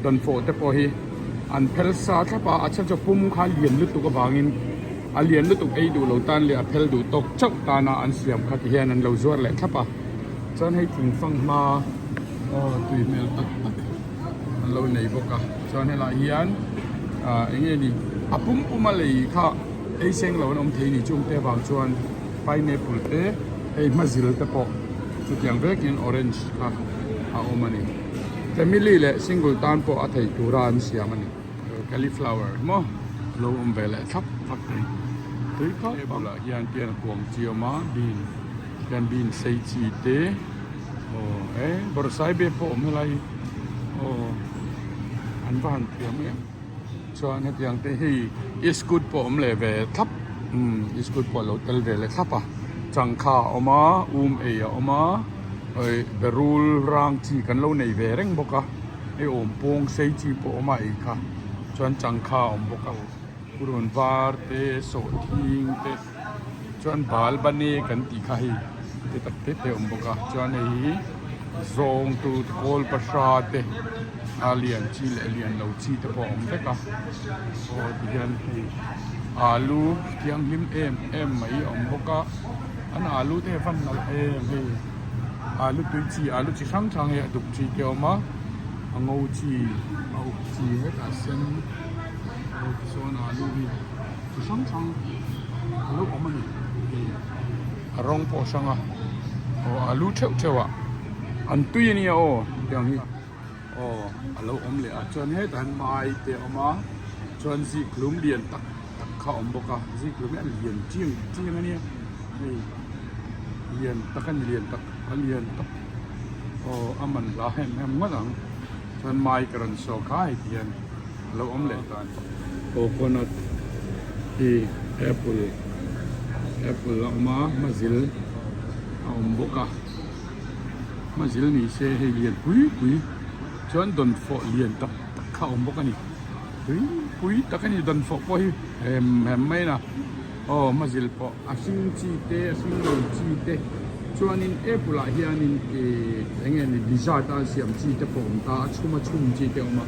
Dawnfawh te pawh hi an phel sa thlap a, a chhan chu pum kha a lian lutuk avangin a lian lutuk ei duh lo tan leh a phel duh tawk chauh tana an siam kha ti hian an lo zuar leh thlap a. Chuan hei thingfang hma aw tui hmel tak tak an lo nei bawk a, chuan helaiah hian ah eng nge ni a pum puma lei kha ei seng lo an awm thei ni chungte avang chuan pineapple te hei hmazil te pawh chutiang vekin orange kha a awm a ni. Family leh single tan pawh a theih tura an siam a ni. Cauliflower maw lo awm ve leh thlap thlap thei. Tui khawp ang. Bulah hian pian kuang chi a awm a bean hian bean sei chi te aw e bawrhsaibe pawh a awm helai hi aw an va han thiam em. Chuan hetiang te hi iskut pawh awm leh ve thlap umm iskut pawh a lo tel ve leh thlap a changkha a awm a um ei a awm a ih berul rang chi kan lo nei ve reng bawk a hei awm pawng sei chi pawh a awm a ei kha chuan changkha a awm bawk a purun var te sawhthing te chuan bal bane kan tih kha hei te tak te te a awm bawk a chuan hei hi zawng tur kawl pahra te a lian chi leh a lian lo chi te pawh a awm vek a aw tihian hei alu thianghlim em em mai a awm bawk a an alu te hi a van nalh em hei alu tui chi alu chi hrang hrang hi a duk chi te a awm a a ngo chi a uk chi hetah sen aw tichuan alu hi. Chi hrang hrang a lo awm a ni hei a rawng pawh a hrang a aw alu theuh theuh ah an tui a nia aw tiang hi aw a lo awm leh a chuan hetah hian mai te a awm a chuan zikhlum lian tak tak kha a awm bawk a zikhlum hi a lian chiang chiang a nia hei lian tak a ni lian tak a lian tak aw a man hla hem hem ngawt ang chuan mai ka rawn saw kha hei ti hian. a lo awm leh ta a ni. Coconut hi apple apple a awm a hmazil a awm bawk a hmazil ni se hei lian pui pui chuan dawnfawh lian tak tak kha a awm bawk a ni tui pui tak a ni dawnfawh pawh hi hem hem mai a aw hmazil pawh a hring chi te a hring lo chi te chuanin apple ah hianin ih eng nge ni dessert a siam chi te pawh a awm ta a chhum a chhum chi te a awm a.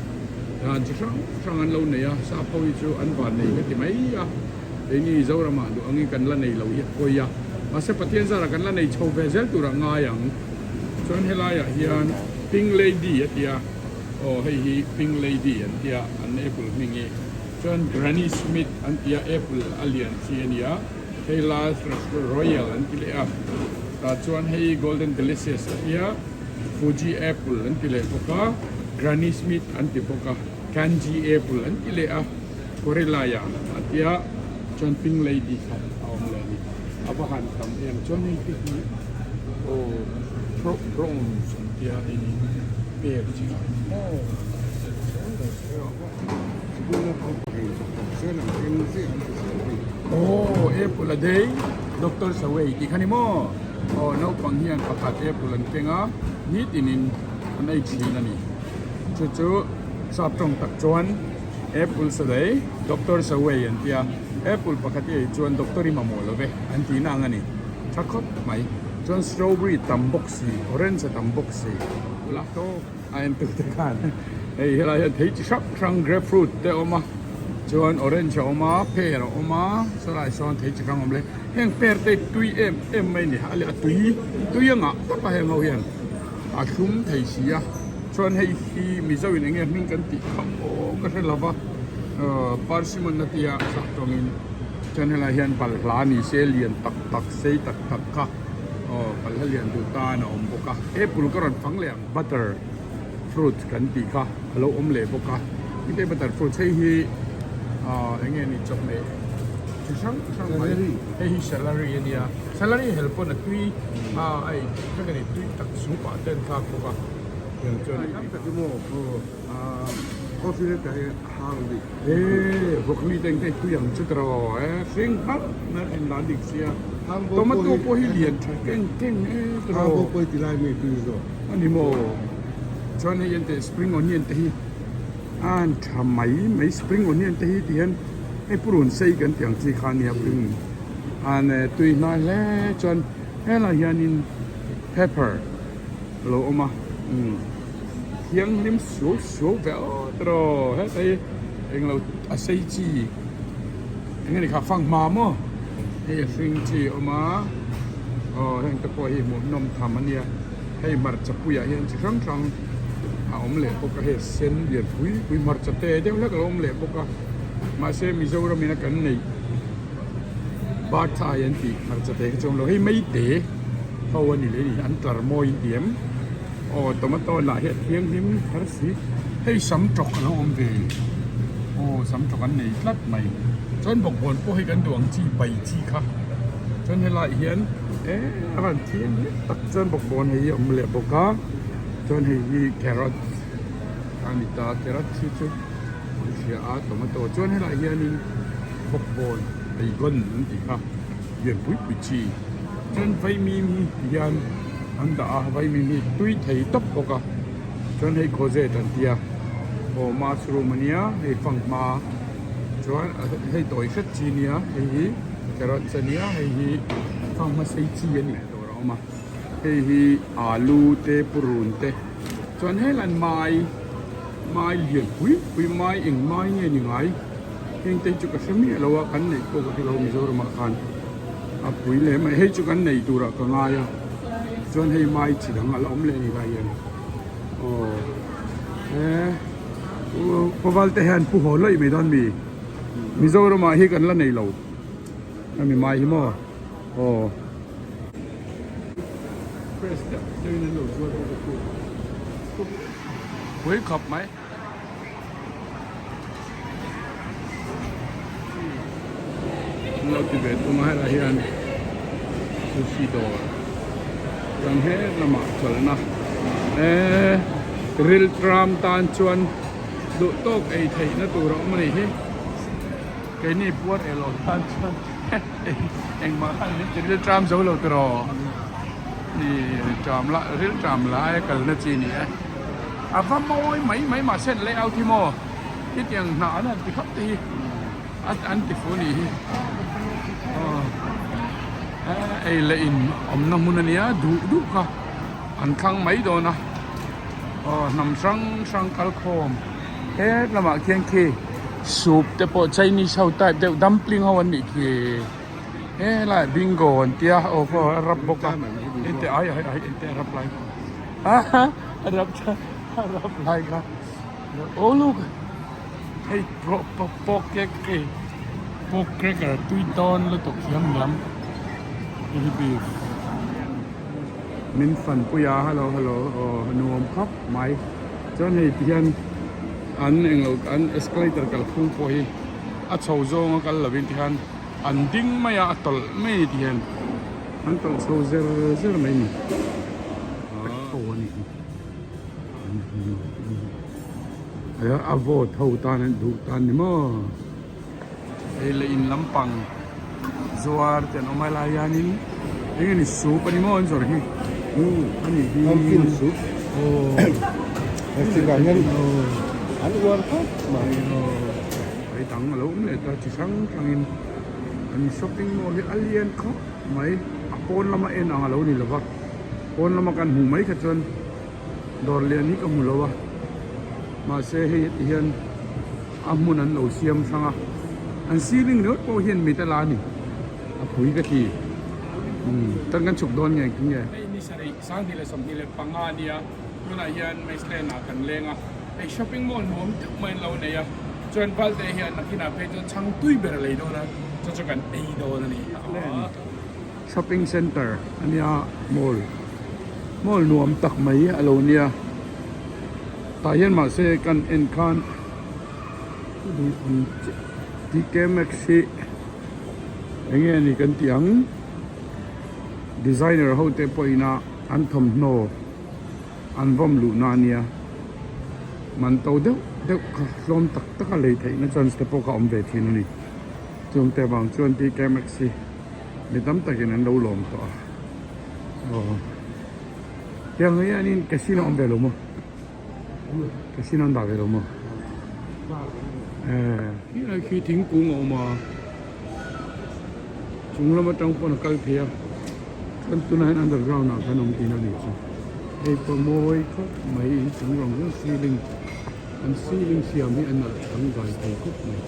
Dan chi hrang hrang an lo nei a, sap ho hi chu an van nei ka ti mai a, keini Zoramah duh angin kan la nei lo hi a pawi a, mahse Pathian zarah kan la nei chho ve zel turah ngai ang. Chuan helaiah hian Pink Lady a tia, aw hei hi Pink Lady an tia an apple hming hi, chuan Granny Smith an tia apple a lian chi a nia, hei Last Royal an ti leh a, tah chuan hei Golden Delicious a tia. Fuji apple an ti leh bawk a, Granny Smith an ti bawk a, Kanji apple an ti leh a, Korelaya a tia chuan Pink Lady kha a awm leh a ni. A va han tam em chuan hei te hi aw prawns an tia hei hi per chi a aw. Aw apple a day doctor Sawei tih kha ni maw? Aw naupang hian pakhat apple an keng a nitinin an ei thin a ni chu chu sap tawng tak chuan apple saday doctor sawei an tia apple pakhat hi ei chuan doctor i mamawh lo ve an tih na ang a ni tha khawp mai chuan strawberry tam bawk si orange a tam bawk si a en tu te khan hei helai hian thei chi hrang hrang grapefruit te a awm a chuan orange a awm a pear a awm a sawlai sawn thei chi hrang a awm leh heng pear te hi tui em em mai a ni a leh a tui tui a ngah tak a heng ho hian a thlum thei si a chuan hei hi mizo in enge hming kan tih kha aw ka hre lova ahh persimmon a tia sap tawngin chuan helai hian balhla ni se lian tak tak sei tak tak kha aw balhla lian duh tan a awm bawk a apple ka rawn fang leh ang. Butter fruit kan tih kha a lo awm leh bawk a hete butter fruit hei hi ah eng nge ni chawhmeh chi hrang hrang mai hei hi celery a nia celery hel pawn a tui a a ei vek a ni tui tak soup ah te an thlak bawk a tiang chuan Eee broccoli te engte tui ang chu tiraw e hring hauh mai a en dan dik sia tomato pawh hi lian tha keng keng e tiraw a ni maw chuan hei ente spring onion te hi a han tha mai mai spring onion te hi ti hian hei purun sei kan tih ang chi kha a nia purun an tui hnai hle chuan helaiah hianin pepper a lo awm a umm. thianghlim suau suau ve aw tiraw heta hi englo a sei chi eng nge ni kha fanghma maw hei a hring chi a awm a aw heng te pawh hi hmuhnawm tham a nia hei hmarcha puiah hian chi hrang hrang a awm leh bawk a hei a sen lian pui pui hmarcha te deuh hlek a lo awm leh bawk a mahse Mizoram in a kan neih Barthai an tih hmarcha te kha chu a awm lo hei maite ho a ni leh a ni an tlar mawi in ti em aw tomato lah hi a thianghlim kher si hei sam tawk a lo awm ve aw sam tawk an nei tlat mai chuan bawkbawn pawh hi kan duh ang chi pai chi kha chuan helaiah hian eh a rawn thianghlim tak chuan bawkbawn hei hi a awm leh bawk a chuan hei hi carrot a ni ta carrot hi chu an hria a tomato chuan helaiah hianin bawkbawn bacon an tih kha lian pui pui chi chuan vaimim hi ti hian an dah a vaimim hi tui thei tawp bawk a chuan hei khawzet an tia aw mushroom a nia hei fanghma chuan hei tawi hret chi a nia hei hi carrots a nia hei hi fanghma sei chi a nih tur a awm a hei hi alu te purun te chuan helai mai mai lian pui pui mai eng mai nge ni ngai. Heng te hi chu ka hre miah lo a, kan neih pawh ka hre lo Mizoramah khan a pui leh mai. Hei chu kan nei turah ka ngai a, chuan hei mai chi dang a la awm leh a ni lai hian aw he khawval te hian pu haw lawih mai dawn mi Mizoramah hi kan la nei lo ami mai hi maw aw. Press deuh deuhin an lo zuar bawk a khu pui khawp mai. An lo ti ve thung a helaiah hian sushi dawr chuan he lamah chawlhna eee riltram tan chuan duh tawk ei theihna tur a awm a nih hi keini puar elo tan chuan engmah khan min ti riltram zo lo tiraw ni riltram lah riltram lai a kalna chi a ni e. A va mawi mai mai mahse an layout hi maw hetiang hnah an han ti khawp te hi an ti fu anih hi aw ei leh in awmna hmun ania duh duh kha an thlang mai dawn a aw hnam hrang hrang kal khawm he lamah khian khi soup te pawh chinese ho type deuh dumpling ho an nih khi helaiah bingo an tia aw a rap bawk a enteh ai ai ai enteh a rap lai. A rap a rap lai kha oh look hei pork cake hei pork cracker tui dawn lutuk hiam lam hei hi beef min fan pui a hello hello aw nuam khawp mai chuan hei ti hian an englo an escalator kalphung pawh hi a chho zawnga kal lovin ti hian an ding mai a a tawlh mai a ni ti hian. An tawlh chho zer zer mai ni. Tho a nih hi. A vote ho tan an duh tan ni maw. Hei leh in lampang zuar te an awm a helai hianin eng nge ni soup a ni maw an zawrh hi. A nih hi. Pumpkin soup. Aw. Hetiang hian an uar khawp mai. Hei dang a lo awm leh ta chi hrang hrangin. An shopping mall hi a lian khawp mai a pawn lama en ang a lo ni lova pawn lama kan hmuh mai kha chuan dawr lian hi ka hmu lo a mahse hei heti hian a hmun an lo siam hrang a an ceiling ringawt pawh hian mit a la a ni a pui ka ti umm chuan kan chhuk dawn nge engtin nge. Hei ni sarih 2025 a nia tunah hian Maceland ah kan leng a. Hei shopping mall nuam deuh mai an lo nei a, chuan Valte hian nakinah phei chuan chhang tui ber a lei dawn a, chu chu kan ei dawn a ni. Shopping center a nia mall, mall nuam tak mai a lo nia, tah hian mahse kan en khan TK Maxx hi eng nge ni kan tih ang designer ho te pawhin a an thawmhnaw. An vawm luhna a nia, man to deuh deuh kha hlawm tak tak a lei theihna chance te pawh kha awm ve thin a ni. Chungte vang chuan TK Maxx hi mi tam takin an lo lawm tawh a, aw tiang hianin casino awm ve lo maw? Casino an dah ve lo maw? Eh khi khi thingkung a awm a, chung lam atang pawn a kal thei a. Chuan tunah hian underground ah khan awm tihna a nih chu. Hei pawh mawi khawp mai inchung rawng zawng ceiling an ceiling siam hi a nalh dangdai thei khawp mai.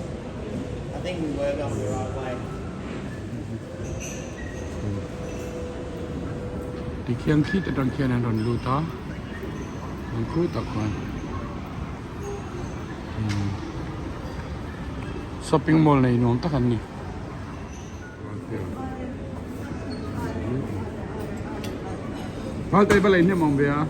Tikhian khit atang khian an rawn lut a an khu tak khuan shopping mall nei nuam tak an ni. Phal te va lei hnem awm ve a.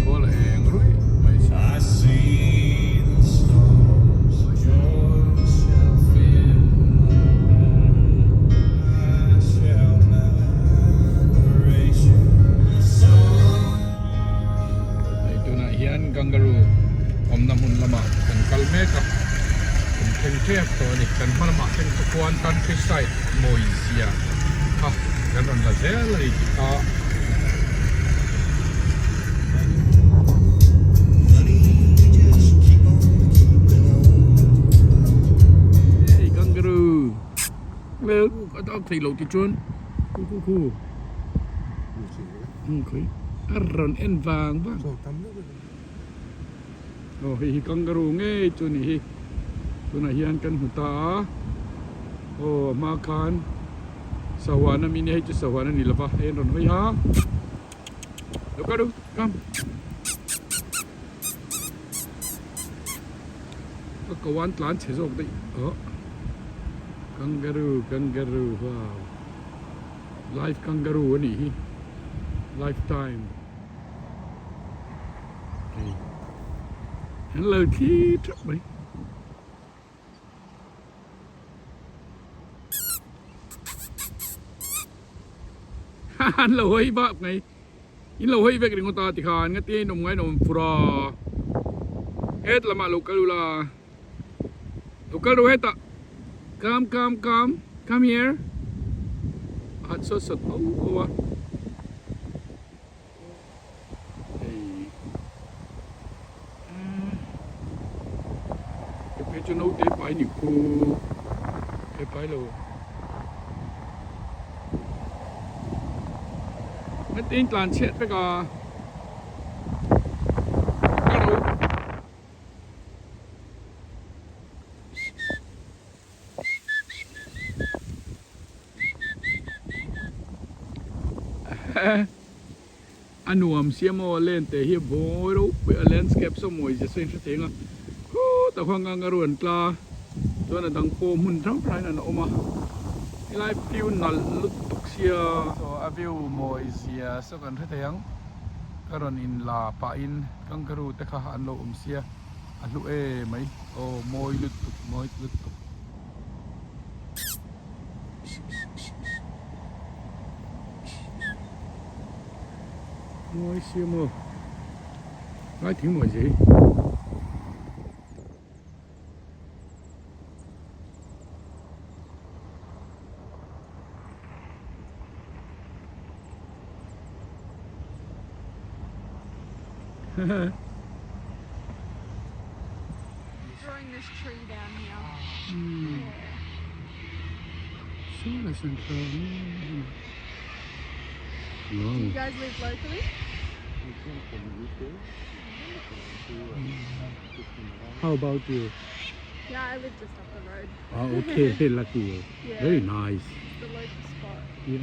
Kawl a eng ruih mai si. Hei tunah hian kangaroo awmna hmun lamah kan kal mek a, kan thleng tep tawh a ni. Kan hma lamah thleng chu khuan countryside mawi zia kha kan rawn la zel a ni tih kha. Hei kangaroo a dak thei lo tichuan khu khu khu. A rawn en vang vang. Aw hei hi kangaroo ngei chu a ni hi tunah hian kan hmu ta a aw a hma khan sahuan ami nia hei chu sahuan a ni lova hei an rawn hawi a lo kal ru come ka ko an tlan chhe zawk daih aw kangaroo kangaroo wow live kangaroo a nih hi lifetime. An lo thlir thap mai. An lo hawi bak mai. In lo hawi vek ringawt a tikhan nga te in awm ngai in awm fur a. Het lamah lo kal ula. Lo kal ru hetah. Come come come come here. A han sawt sawt auh auh a. Hei he phei chu naute pai ni khu he pai lo heti in tlan chhiat vek a ka ro. A nuam sia maw len te hi vawi ropui a landscape saw mawi zia saw in hre thei ang a khutah khuan kangaroo an tla chuan a dang pawh hmun hrang hrangin an awm a helai view nalh lutuk sia saw a view mawi zia saw kan hre thei ang ka rawn in la pahin kangaroo te kha an lo awm sia a hlu em mai aw mawi lutuk mawi lutuk. Mawi sia maw ngai thing mawi zia hi. Drawing this tree down here. Do you guys live locally? How about you? Yeah, I live just up the road. Ah, okay, lucky you. Yeah. Very nice. It's the local spot. Yeah.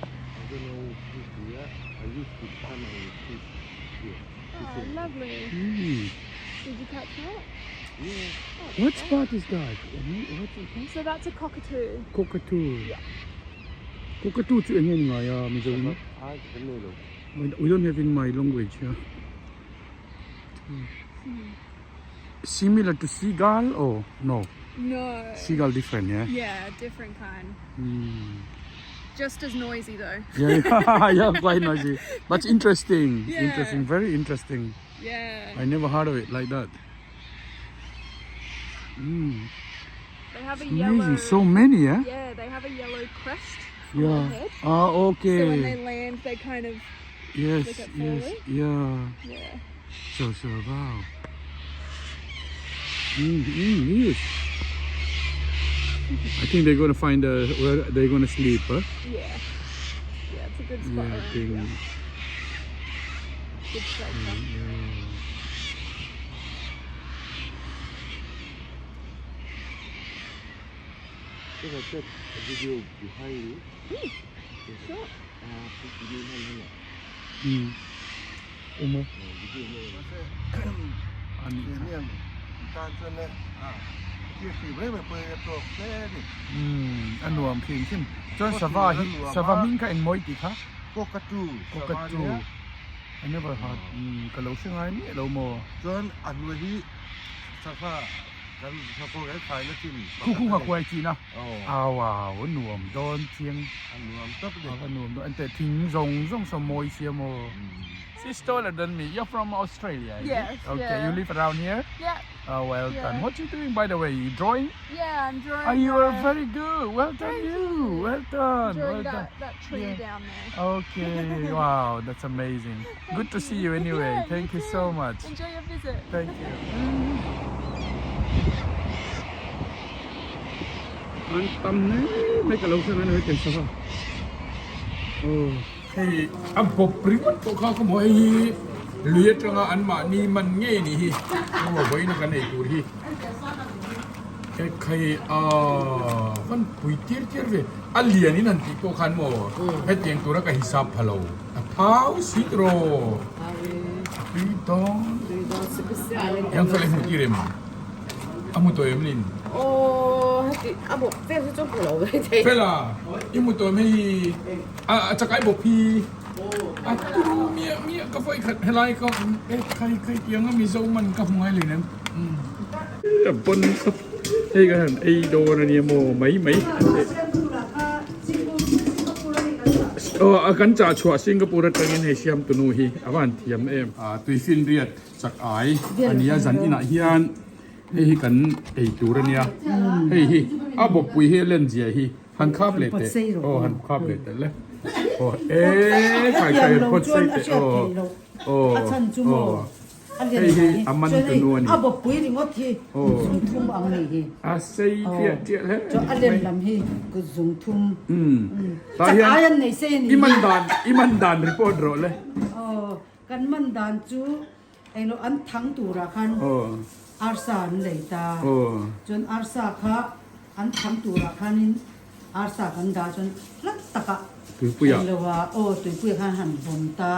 I don't know if here. I used to come and fish here. Oh, lovely. Did you catch that? Yeah. Oh, What great. spot is that? What's it? So that's a cockatoo. Cockatoo. Yeah. Cockatoo chu enge ni ngai a Mizo in? I don't know. We don't have in my language. Yeah. Similar to seagull or no? No. Seagull different, yeah? Yeah, different kind. Just as noisy though. Yeah, yeah, quite noisy. But interesting. Yeah. Interesting, very interesting. Yeah. I never heard of it like that. Mm. They have a Amazing, yellow. so many, eh? Yeah, they have a yellow crest on Yeah. their head. Ah, So when they okay. land, they kind of Yes, they get yes, forward. yeah. Yeah. So, so, wow. Mm, yes. I think they're gonna find uh, where they're gonna sleep, huh? Yeah. Yeah, it's a good spot Yeah, I around think. here. Good shelter. Yeah. Can I take a video behind you? Sure. Ah, video na lang. Umo. Video na lang. Ani kha. เนี่ยการชนเนี่ยที่สี่ไม่ไปเปิดตัวแค่นี่ Mm, anuam khim khim. Chuan sava hi sava ming kha eng moi ti kha. Cockatoo Cockatoo. I never heard. Mm, ka lo hre ngai mi lo mo. จนอันเวทีสักผ้ากันสักโปรแกรมขายแล้วจิ้ม Khu khu ha kwai chi na. อ๋อ Aw wow, nuam don chiang. อันรวมตับเด็ก Ava nuam don ante thing zong zong so moi sia mo. She's taller than me. You're from Australia. is it? Yes, Okay, yeah. you live around here? Yeah. Oh, well Yeah. done. What you doing, by the way? You drawing? Yeah, I'm drawing. Oh, you are uh, very good. Well done, Thank you. you. Well done. drawing Well done. that, that tree Yeah. down there. Okay, wow, that's amazing. Good to see you anyway. Yeah, Thank you too. so much. Enjoy your visit. Thank you. An tam ne mai ka lo sang an hoi sa. Oh, hei a bop ringot pawh kha ka hmu a hei hi lui atanga an mahni man ngei ni hi aw vawiin a kan ei tur hi e khai a van pui tir tir ve a lian in han tih pawh khan maw hetiang tura ka hisap pha lo a thau si tiraw a tui dawn yang fel e hmu tir em a hmu tawh em nin. Aw heti a bawk vel hi chu hmu lo ve thei. Fela i hmu tawh em hei a chakai bawk hi a turu miah miah ka vawi khat helai ka e khai khai tiang a mizo man ka hmu ngai leh nem. A bon khawp hei ka han ei dawn a nia maw mai mai aw a kan chah chhuah Singapore atangin hei siam tunu hi a van thiam em. Tuifinriat chak ai a nia zan inah hian. Hei hi kan ei tur a nia, hei hi a bawkpui hi a len zia hi han khap leh teh aw han khap leh teh le aw e khai khai phawt sei teh aw aw aw hei hi a man tu nu a ni aw a sei chiah chiah hle mai umm tah hian i man dan i man dan report rawh le. Englo an thang turah khan arsa an lei ta. Chuan arsa kha an thang turah khanin arsa kan dah chuan hlat takah englo a aw tuipuiah khan han vawm ta.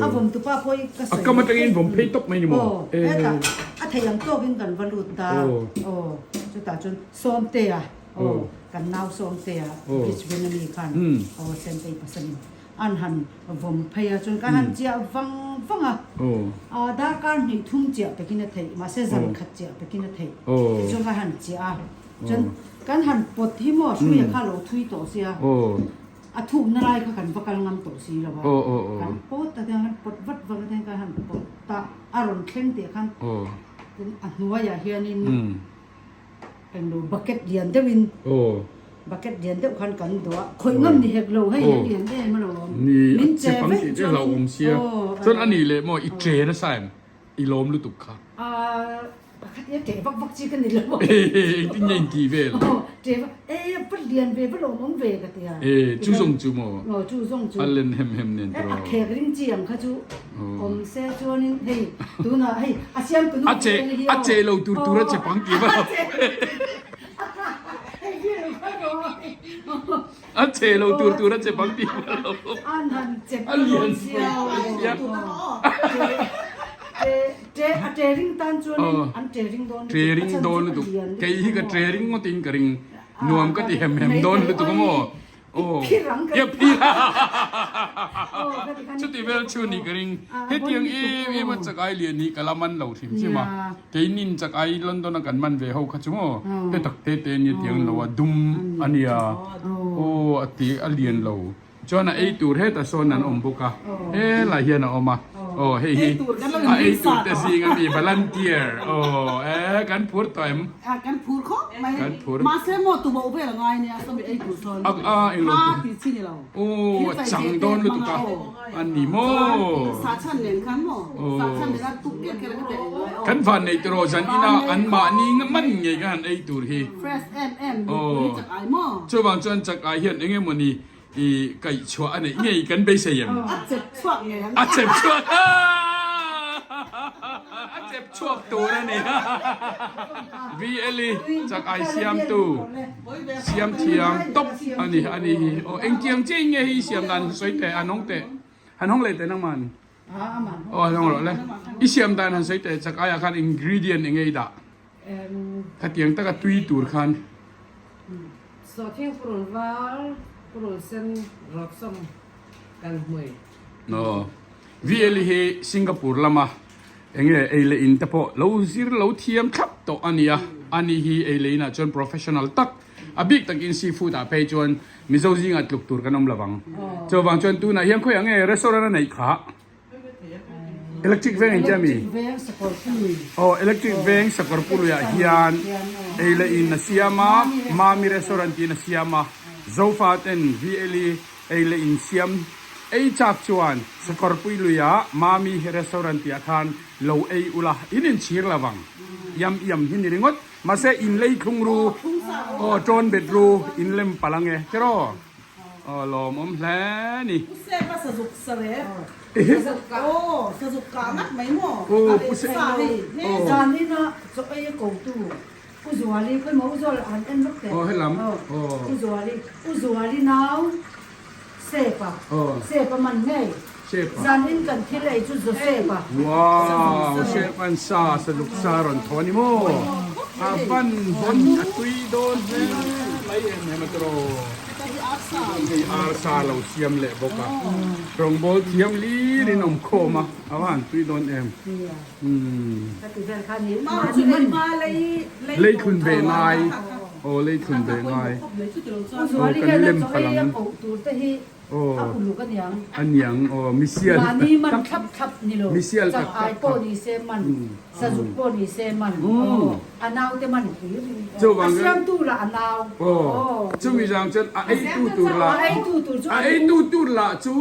A vawm tupa pawh hi ka sawi A kam atangin vawm phei tawp mai ni maw? Aw hetah a thei ang tawkin kan va lut ta. Aw chutah chuan Sawmtea aw kan nau Sawmtea Brisbane ami khan aw Sentei pasanin An han vawm phei a, chuan kan han chiah vang vang a, a darkar hnih thum chiah pekin a theih, mahse zan khat chiah pekin a theih, tichuan kan han chiah a, chuan kan han pawt hi maw hruia kha lo thui tawh sia, a thukna lai kha kan va kal ngam tawh si lo a, kan pawt ta tiang kan pawt vat vat a tiang kan han pawt ta, a rawn thleng tih khan a hnuaiah hianin Englo bucket lian deuhin bucket lian deuh khan kan dawh a, khawih ngam ni hek lo hei a lian em alawm min che vek chuan aw Chuan a nih leh maw i che nasa em i lawm lutuk kha. Ahh pakhat i a che vak vak chi ka ni lo. Engtin nge in tih vel? Aw che vak e a va lian ve va lawmawm ve ka ti a. E chu zawng chu maw? Aw chu zawng chu. A len hem hem nen tiraw? A khek ring chi ang kha chu. Awm se chuanin hei tunah hei a siam tunu A che a che lo tur tur a che pang ti va. A che lo tur tur a che pang ti va lo. An han che A lian sia. Che a che ring tan chuanin an che ring dawn Che ring dawn lutuk. Kei hi ka che ring ngawtin ka ring nuam ka ti hem hem dawn lutuk a maw. Aw, ia phir Chuti vel chu ni ka ring. Hetiang em em a chakai lian hi ka la man lo hrim hrim a. Keinin chakai London a kan man ve ho kha chu maw te tak te te nia tiang lo a dum a nia. Aw a ti a lian lo. Chuan a ei tur hetah sawn an awm bawk a. Helai hian a awm a. Aw hei hi a ei tur te zing a mi volunteer aw e kan phur tawh em? Kan phur khawp mai. Kan phur. Mahse maw tuboh vel a ngai nia sawmi ei tur chuan. A a englo Ha tih chi ni lo. Aw a chang dawn lutuk a a ni maw. Sahchhan nen khan maw sahchhan nen a tuk ker ker a ka telh ngai aw. Kan van nei tiraw zan ina an mahni man ngei kan han ei tur hi. Fresh em em mipui chak ai maw. Chuvang chuan chak ai hian eng emawni I kaih chhuah a neih ngei kan beisei em? A chep chhuak ngei ang. A chep chhuak A chep chhuak tur a ni. VL i chak ai siamtu siam thiam tawp a ni a ni hi. Aw engtiang chiah in nge hi siam dan han sawi teh han hawng teh. Han hawng leh teh nangmah ni. Aw han hawng rawh le. I siam dan han sawi teh chak aiah khan ingredient eng nge i dah? Khatiang taka tui tur khan. Sawhthing purun var, purun sen rawt sawm kan hmui. Aw. VL hi Singapore lama enge ei leh in te pawh lo zir lo thiam thlap tawh a nia. Ani hi ei leh inah chuan professional tak, a bik takin seafood ah phei chuan Mizo zingah tluk tur kan awm lovang. Chuvang chuan tunah hian khawiah nge restaurant a neih kha? Electric veng engtia mi? Aw electric veng Sakawrpului ah hian ei leh in a siam a, Mami restaurant tiin a siam a, Zofa ten VLE ei leh in siam ei chak chuan Sakawrpui lui ah Mami restaurant tih ah khan lo ei ula in inchhir lo vang iam iam hi ni ringawt mahse in lei thlung ru aw tawn bet ru in lem palh ange tiraw. Aw lawmawm hle ni. Pu Seka sazuk sa rep. Aw sazuk kah ngat mai maw. Aw Pu Seka hei. Zan ina chaw ei a ko tu U Zuali khawi maw U Zual han en vak teh. Aw helam. Aw. U Zuali U Zuali nau Sepa. Sepa man ngei. Sepa. Zan in kan thil ei chu Josepa. Wow Sepan sa sazuk sa rawn thaw a ni maw. A van vawn a tui dawn hle mai em em a tiraw. Hei arsa lo siam leh bawk a, rawngbawl thiam lir in awm khawm a, a va han tui dawn em. Lei thlun ve ngai, aw lei thlun ve ngai, aw kan lem palh ang. Aw a niang aw misial tak tak misial tak tak kha. Chuvang aw chumi zang chuan a eitu tur lah a eitu tur lah chu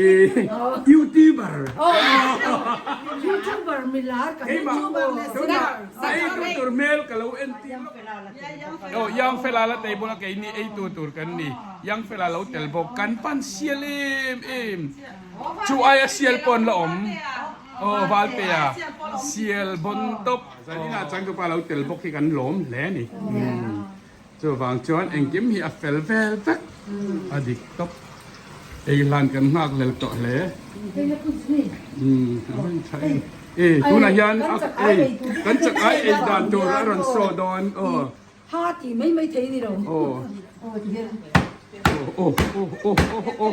i youtuber keimah tunah a eitu tur hmel ka lo entir lawk aw young fella la table a keini eitu tur kan ni. Young fella lo tel bawk kan pan sial em em chu aia sial pawh an la awm aw Valtea sial bawn tawp zanin ah chuan tupa lo tel bawk hi kan lawm hle a ni chuvang chuan engkim hi a fel vel vek a dik tawp ei hlan kan nghak hlel tawh hle a rawn tha em e tunah hian ei kan chak ai ei dan tur a rawn saw dawn aw. Ha tih mai mai thei a ni lo. Aw. Aw ti hian. Aw aw aw aw aw aw.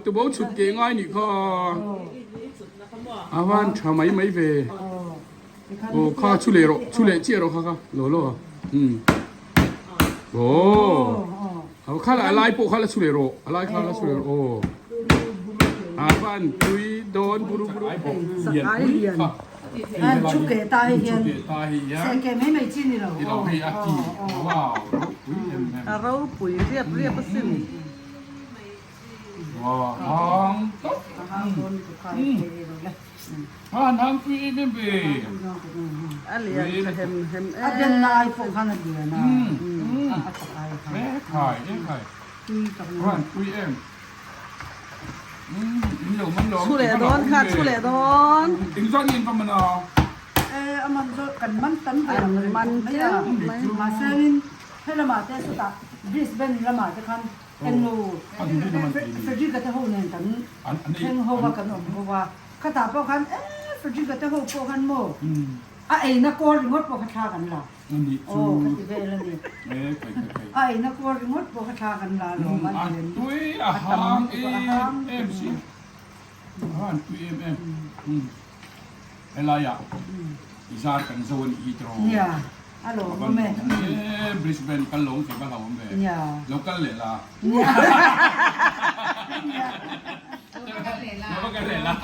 Tubo chhut ke ngai nih kha. A van tha mai mai ve. Aw kha chu leh rawh chu leh chiah rawh kha kha lo lo. Um. Aw. Aw kha la a lai pawh kha la chu leh rawh a lai kha la chu leh rawh aw. A van tui dawn buru buru. Lian pui kha. An thu ke ta hi hian se ke mai mai chi ni lo. A ropui riap riap a sin. A lian tha hem hem e. A den lai pawh khan a lian a. A tha ai kha. Tui tak em. Chhu leh dawn kha chhu leh dawn. E a man chu kan man tam ve ang reng man mai a mahse in helamah te chutah Brisbane lamah te khan englo Frederick-a te ho nen kan thleng ho a kan awm ho a khatah pawh khan e Frederick-a te ho pawh khan maw a eina kawl ringawt pawh kha thla kan la. Anih chu. Aw ka ti vel a ni. E kai kai kai. A eina kuar ringawt pawh kha thla kan la alawm a A tui a hang em em si. A hang tui em em. Helai ah i zar kan zo a nih hi tiraw. Nia a lawm awm e. E Brisbane kal lo awm thei va hlauhawm ve. Nia. Lo kal leh la. Nia. Lo va kal leh la.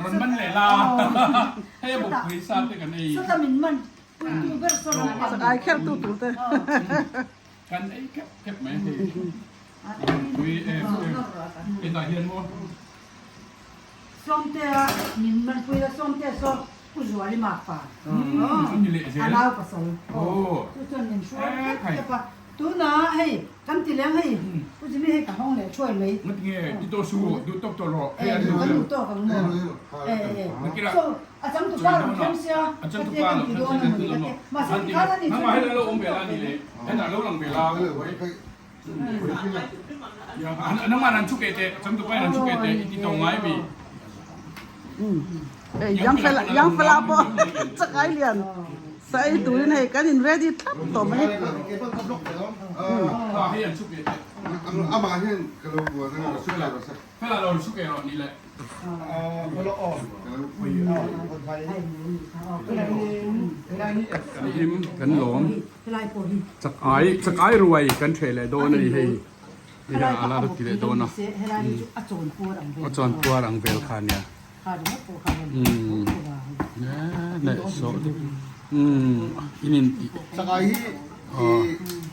Rawn man leh la. Hei a bawkpui sa te kan ei. Sawta min man puitu ber saw rawn pan. Chakai kher tu tur te. Kan ei khep khep mai hei. Pui em em. Hetah hian maw. Sawmtea min man pui la Sawmtea saw Pu Zuali Makpa a nau pasal aw chu chuan min hruai khep khep a. Tunah hei kan ti leng hei Pu Jimmy hei ka hawng leh thuai mai. Ngatinge ti tawh su duh tawk tawh rawh hei an duh kan duh tawk ang maw e e so a changtupa rawn thleng sia ka tia kan ti dawn a mawni ka tia mahse tikhan a ni chu nangmah hei lo awm ve la ni le hetah lo lang ve la nangmah nan chuk eh teh changtupa in an chuk eh teh i ti tawh ngai mi. Hei Youngfella Youngfella pawh chakai lian sa ei turin hei kan in ready thlap tawh mai. Kan hlim kan lawm chakai chakai ruai kan ṭheh leh dawn a ni hei. Helai kha a ti leh dawn a a chawn puar ang vel kha ania in in tih Chakai hi i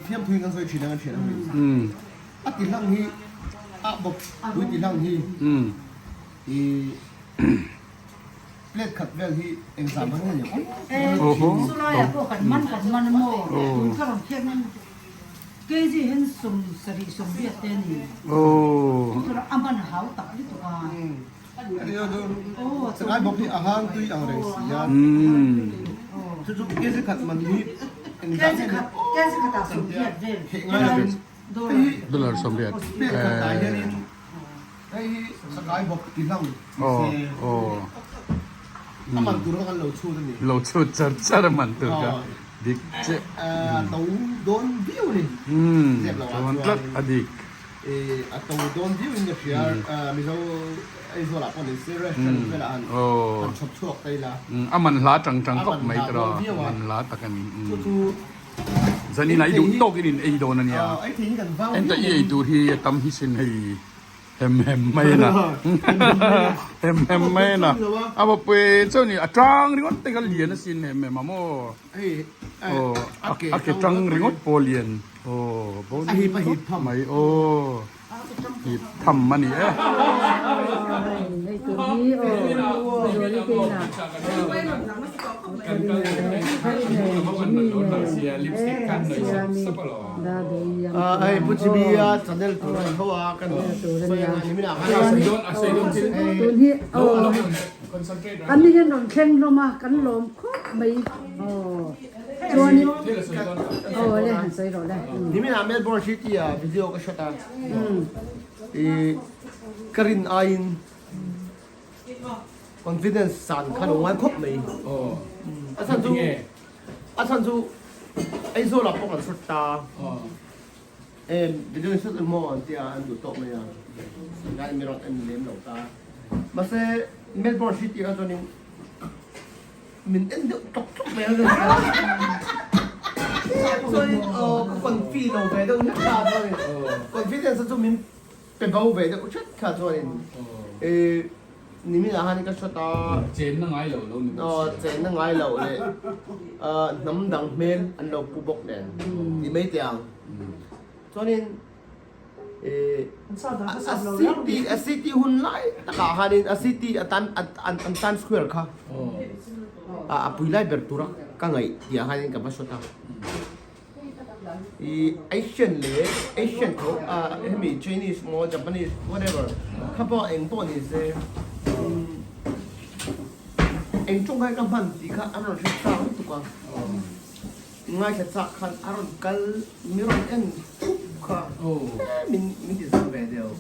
thiamthu in kan sawi thin ang a thian ang a ti hlang hi a bawk pui ti hlang hi i plate khat vel hi engzah man nge ni awm sulaiah pawh kan man kan man a maw tun kha rawn khiak nan Kg hian 70 80 te a ni. Chu a man hau tak lutuk a. Chakai bawk hi a hang tui ang reng si a. Chu chu kg khat man hi engzah nge ni? Kg khat ah 80 vel. Dollar 80. Plate khat ah hianin hei hi chakai bawk ti hlang ni se. A man tur kha kan lo chhut a ni. Lo chhut char char a man tur kha. Dik che. A to dawn viau a ni. Zep lo ah chuan tlat a dik. A to dawn viau in ka hria Mizo Aizawl ah pawh ni se restaurant velah han han chhawp chhuak ta ila. A man hla tang tang khawp mai tawh a man hla tak a ni. Chu chu Zanin ah i duh tawk in in ei dawn a nia. Enta i ei tur hi a tam hi sin hei. Hem hem mai na hem hem mai na a va pui chauh ni a tang ringawt te kha lian asin hem hem a maw aw a ke tang ringawt pawh lian aw bo ni mai aw hip tham a ni e. Hei Pu Jimmy-a channel tur a ni tho a kan sawi ang a ni min ah khan Tun hi aw an ni hian rawn thleng hlawm a kan lawm khawp mai aw chuanin aw le han sawi rawh le. Nimin ah Melbourne City ah video ka shot a i ka rin aiin confidence san khan a ngai khawp mai a chhan chu A chhan chu Aizawl ah pawh kan hrat ta em video in hrat emaw an tia an duh tawh mai a ngai mi rawn en lem lo ta mahse Melbourne city ah chuanin min en deuh tawk tawk mai a chuanin aw ka confi lo ve deuh hlek kha chuanin confidence chu min Pe bo ve deuh hret kha chuanin i nimin ah khan ka shot a. Chenna ngai lo lo ni bawk si. Chenna ngai lo leh hnam dang hmel an lo pu bawk nen ti mai teh ang. Chuanin i a city a city hun lai takah khanin a city a tan an Times Square kha a pui lai ber tura ka ngaih tih ah khanin ka va shot a. I Asian leh Asian tho a hemi Chinese maw Japanese whatever kha pawh eng pawh ni se eng tawngkai ka hman tih kha an rawn hre chak lutuk a ngaithla chak khan a rawn kal mi rawn en thup kha min min ti zam ve deuh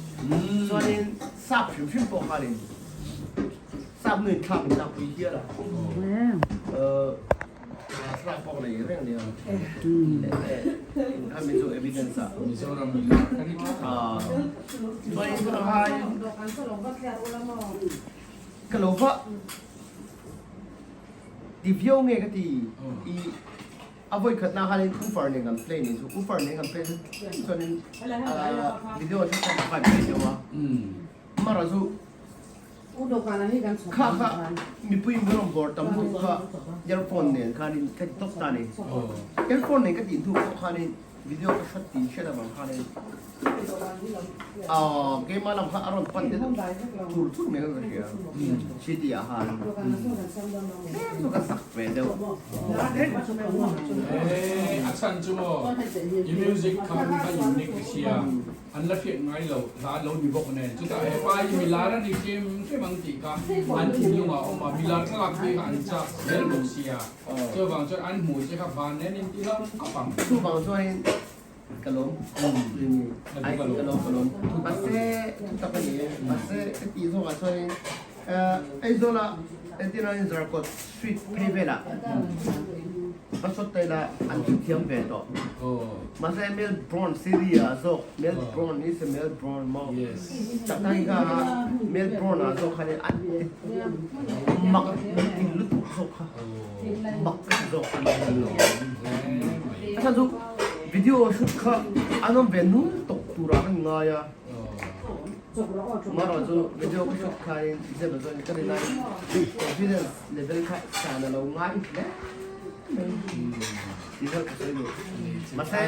chuanin sap hrim hrim pawh khanin sap nu in thlak min lakpui hial a. Thlalak pawh nei reng nia. Kha Mizo evidence ah. Mizoram in ka ni tlat a. Chuan in ka hai. Ka lo va ti viau nge ka ti. I a vawi khat na khan in ufar nen kan play ni chu. Ufar nen kan play chu chuan in video chu kan play deuh a. Mara chu. Kha kha mipui min rawn bawr tam hnu kha earphone nen khanin ka ti tawp ta ni. Earphone nen ka tih hnu pawh khanin video ka shot tih hriat avang khanin aw keimah lam kha a rawn pan te thur thur mai kha ka hria. City ah khan tlem chu ka zak ve deuh. A chhan chu maw i music kha a unique sia. An la hriat ngai lo, hla lo ni bawk nen. Chutah he pa hi milar a ni hrim hrim ang tih kha an thinlungah a awm a, milar thlalak phei kha an chak zel bawk sia. Chuvang chuan an hmuh che kha van nen in ti hlauh khawp ang. Chuvang chuanin ka lawm ai ka lawm ka lawm mahse thu tak a ni e mahse ka tih zawkah chuanin Aizawla entirna in Zarkawt street phei velah ka shot ta ila an thu thiam ve tawh. Mahse Melbourne city ah zawk Melbourne is a Melbourne maw tak tak hi kha Melbourne ah zawk khan an ti mak ti lutuk zawk kha mak ka ti zawk a chhan chu video shoot kha an awm ve nul tawk turah kan ngai a. Tomorrow chu video ka shoot khain zep a chuan ka rin a confidence level kha san a lo ngai hle mai tih kha ka sawi duh. Mahse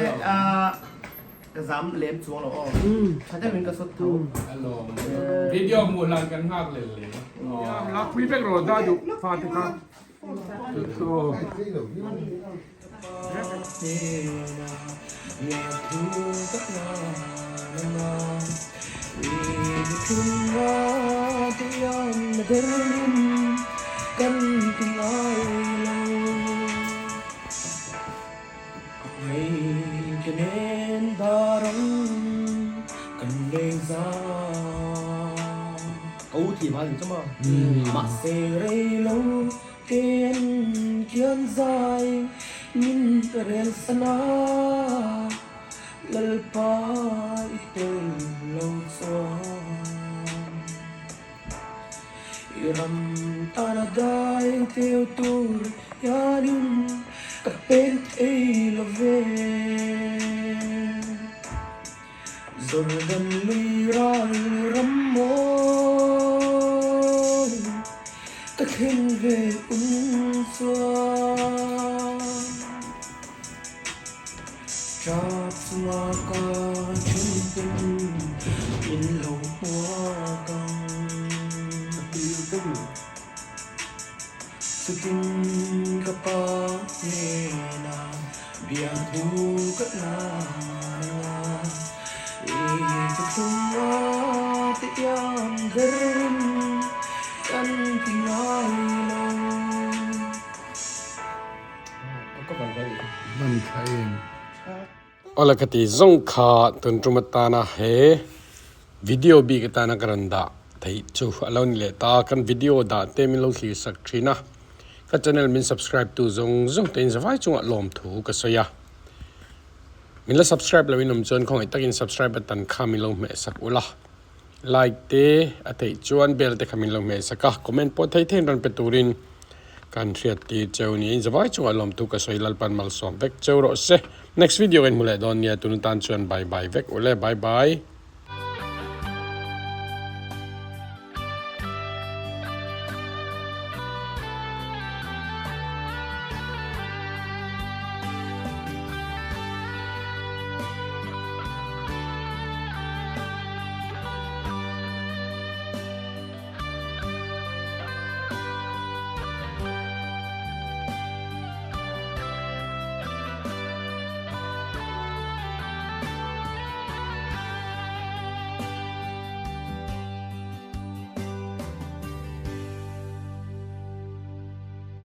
ka zam lem chuang lo aw. Tha deuhin ka shot tho. Video hmuh hlan kan nghak lel le. Lakpui vek rawh da duh fate kha. Awle ka ti zawng kha tun tum atana he video bik atana ka rawn dah theih chu a lo ni leh ta kan video dah te min lo thlir sak thin a ka channel min subscribe tu zawng zawng te in zavai chungah lawmthu ka sawi a min la subscribe loh in awm chuan khawngaih takin subscribe atan kha min lo hmeh sak ula like te a theih chuan bell te kha min lo hmeh sak a comment pawh thei theiin rawn pe turin kan hriat tir cheu niin zavai chungah lawmthu ka sawi Lalpan malsawm vek cheu rawh se next video ka inhmu leh dawn nia tun atan chuan bye bye vek ule bye bye.